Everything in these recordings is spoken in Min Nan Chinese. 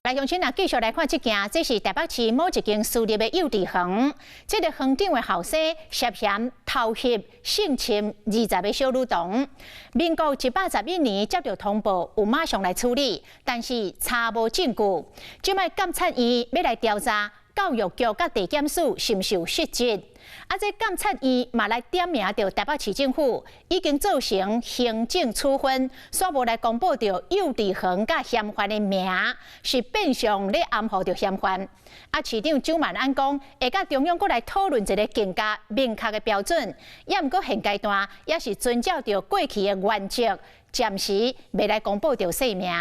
來鄉親啊，繼續來看這件，這是台北市某一間私立的幼稚園，這個園長的後生涉嫌偷翕性侵20個小女童。民國111年接到通報，有馬上來處理，但是查無證據。這擺監察院欲來調查教育局佮地檢署是毋是有失職？啊，這監察院嘛來點名著台北市政府已經造成行政處分，煞無來公布著幼稚園佮嫌犯的名，是變相咧掩護著嫌犯。啊，市長蔣萬安講，會佮中央閣來討論一个更加明確的標準，也毋過現階段也是遵照著過去的原則，暫時袂來公布著姓名。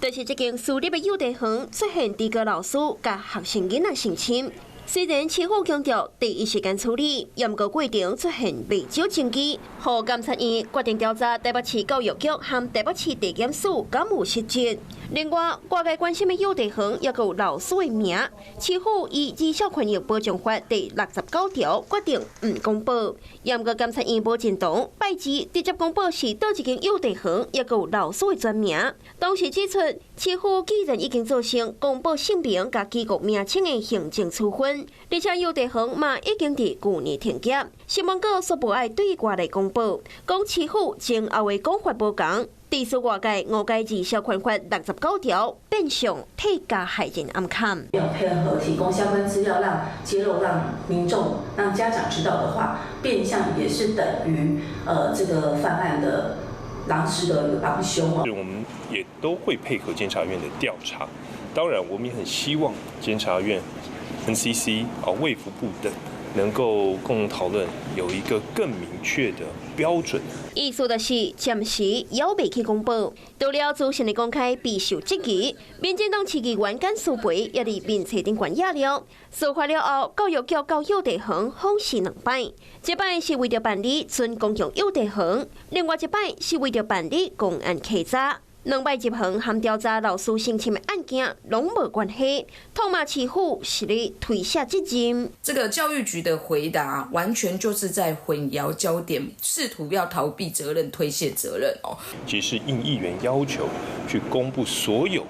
就是這間私立的幼稚園出現低高老師共學生囡仔性侵。雖然市府強調第一時間處理，毋過過程出現未少證據，予監察院決定調查台北市教育局和台北市地檢署敢有失職。另外，外界關心的幼稚園抑閣有老師的名，市府依《兒少權益保障法》第69條決定毋公布。毋過監察院無認同，拜二直接公布是佗一間幼稚園抑閣有老師的全名。同時指出，市府既然已經造成公布姓名佮機構名稱的行政處分，而且幼稚園嘛已經佇舊年停業，新聞稿煞無愛對外來公布，講市府前後的講法無仝，致使外界誤解《兒少權法》69條，變相替加害人掩崁。沒有配合提供相關資料，讓揭露，讓民眾、讓家長知道的話，變相也是等於這個犯案的老師的一個幫兇哦。我們也都會配合監察院的調查，當然我們也很希望監察院、NCC 啊、衛福部等能夠共同討論，有一個更明確的標準。意思就是暫時猶未去公布，除了資訊的公開備受質疑，民進黨市議員簡思培也佇面冊頂懸額了。事發了後，教育局到幼稚園訪視兩擺，一擺是為著辦理準公共幼稚園，另外一擺是為著辦理公安稽查。兩擺入園和調查老師性侵的案件攏無關係，痛罵市府是咧推卸責任。這個教育局的回答完全就是在混淆焦點，試圖要逃避責任、推卸責任哦。其實應議員要求去公布所有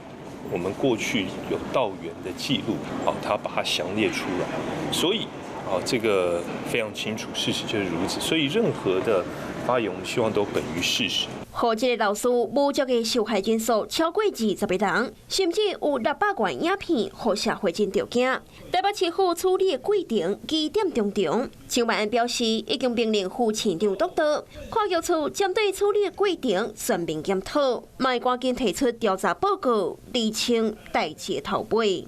我們過去有到園的記錄，啊，他把它詳列出來，所以啊，這個非常清楚，事實就是如此。所以任何的發言，我們希望都本於事實。予這个老師侮辱的受害人數超過20個人，甚至有600萬影片，予社會真著驚。台北市府處理的過程疑點重重，蔣萬安表示已經命令副市長督導，跨局處針對處理的過程全面檢討，嘛會趕緊提出調查報告，釐清代誌的頭尾。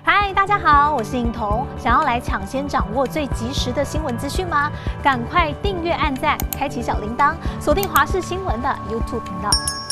嗨，大家好，我是颖彤。想要來搶先掌握最及時的新聞資訊嗎？趕快訂閱、按讚、開啟小鈴鐺，鎖定華視新聞的 YouTube 頻道。